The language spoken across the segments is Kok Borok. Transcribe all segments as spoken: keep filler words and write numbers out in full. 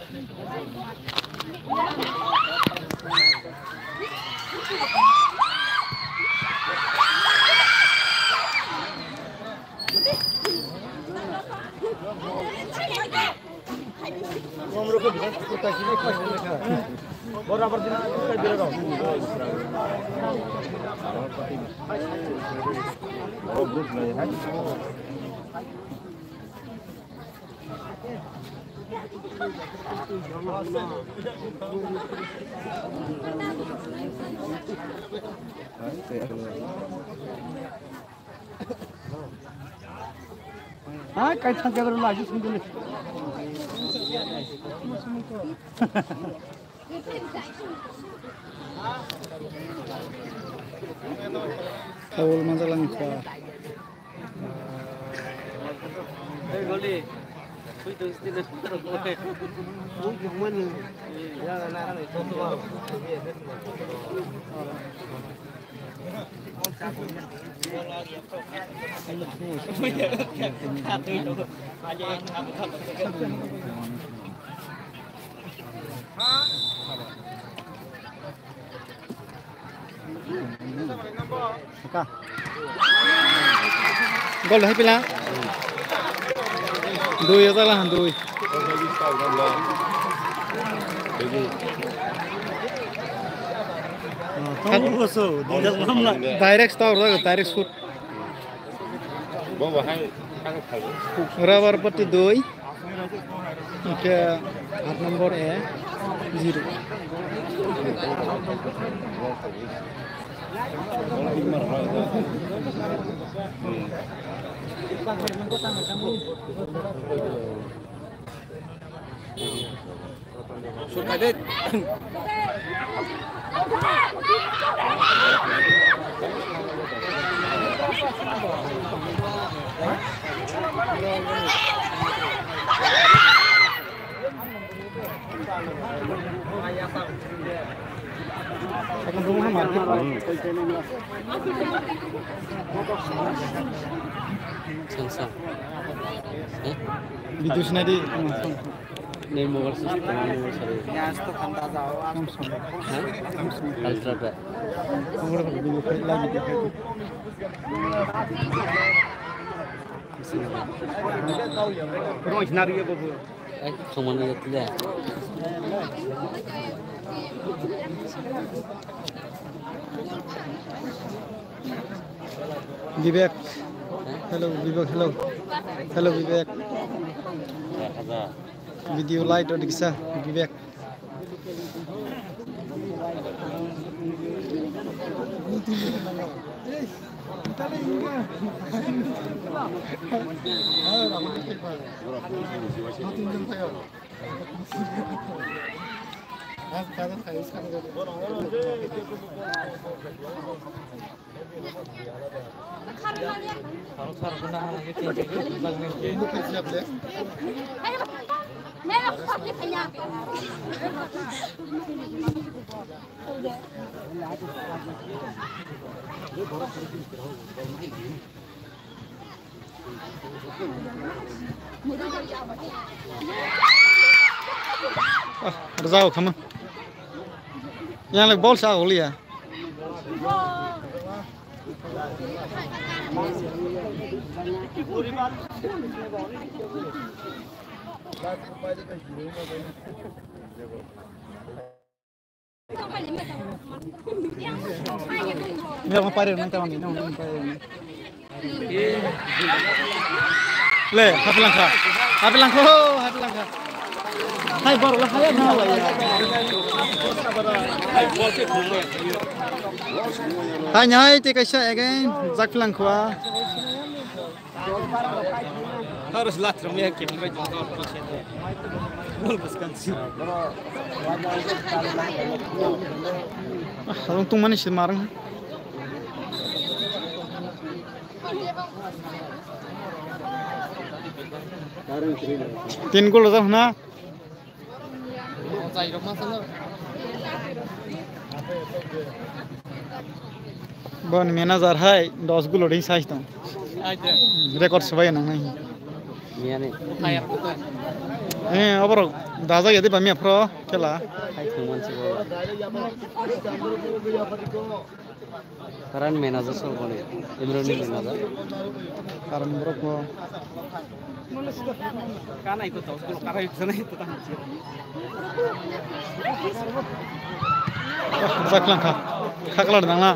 Ha, kai thang ka la, jis mundule. Tawul manjalang kha. Saka. Gol hai pila. Dui ya salah dui. Direct stop, direct shoot. Rubber pati dui. Oke, aat number A, zero. Video sinadi. Nei mobile system, mobile sari. Ultra ba. Ai, khangmani ya tila. Vivek. Hello, Vivek, hello. Hello, Vivek. Video light odiksa, Vivek. Ah, rwjak o khama. Yang le bol sa holiya. Mira, vamos para el, no te van a ir, no, no, no, no. Le, hapilangkha. Hapilangkha, ho, hapilangkha. Hai, bor, hai, hai, hai. Hai, hai, te kaisa again, jak pilangkha. Harung tungmani se marang. Tin gol rwjak hwna. Boni manager hai dos gol ring sai tong. Record swbai nang nai. Miyani. Eh, oborok dajak ya de bamia phro kela. Hai thwngman se bo. Karan manager sol boni. Imran ni manager. Karan borok bo. Kana ito to, gulo kara ito na ito tang. Saklang kha. Khaklar nang na.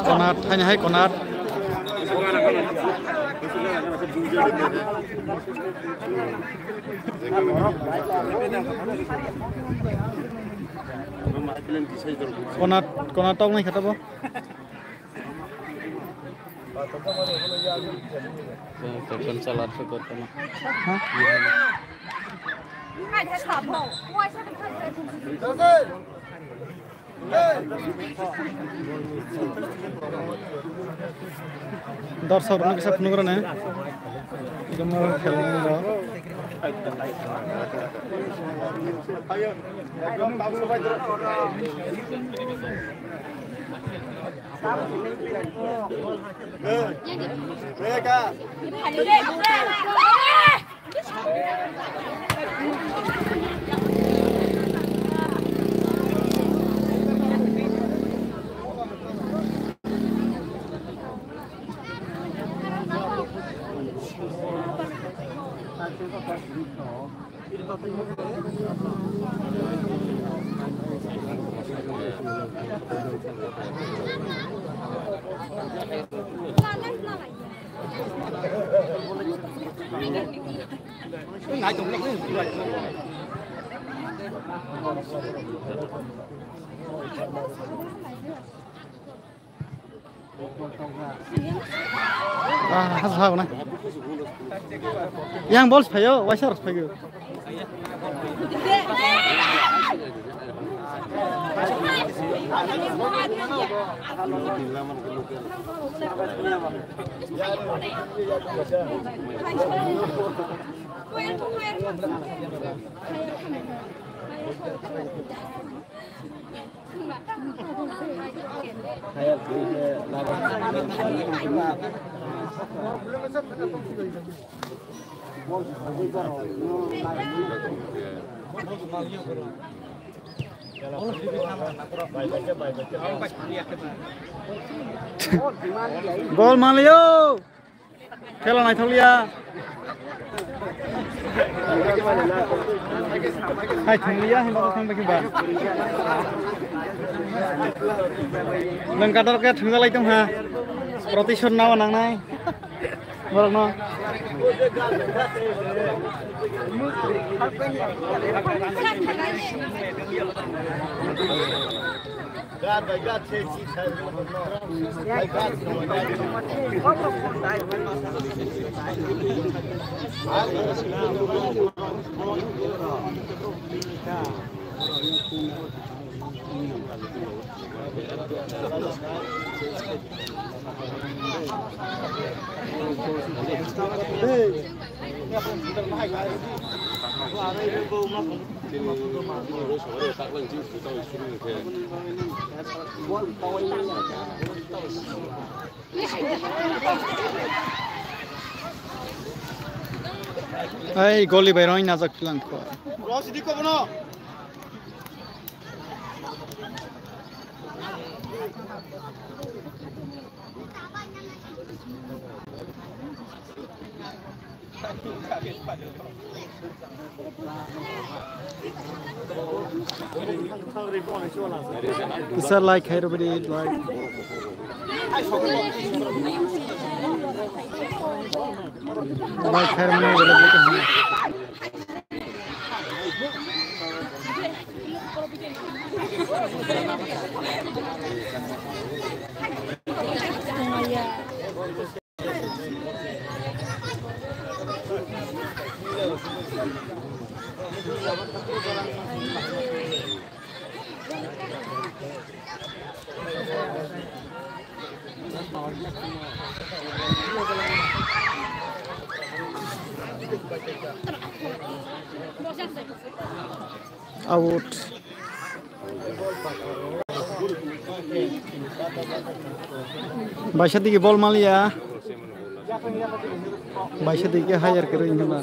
Konat, haini hai konat. Konat, konat tok nai kha tabo. Petrol chala se korte na. Ha? Dorsok rok kisa phunuk rane. Jomo khelai rok. Ah, has bhag na. Yang bol phayo, waisa rok phayo. Gol manliyo. Khela naithokliya. Hai thungliya, hai baksa thang baksa ba. Nang kadar khe thungjalai tong ha. Protishot nawa nangnai. Borok no. Ai, goli bai roi najak philang kho. Kisa like khai rw bidi, like. Like khai rw mani, like khai rw mani. Out. Baisa digi bol maliya. Baisa digi higher kwrwi hinma.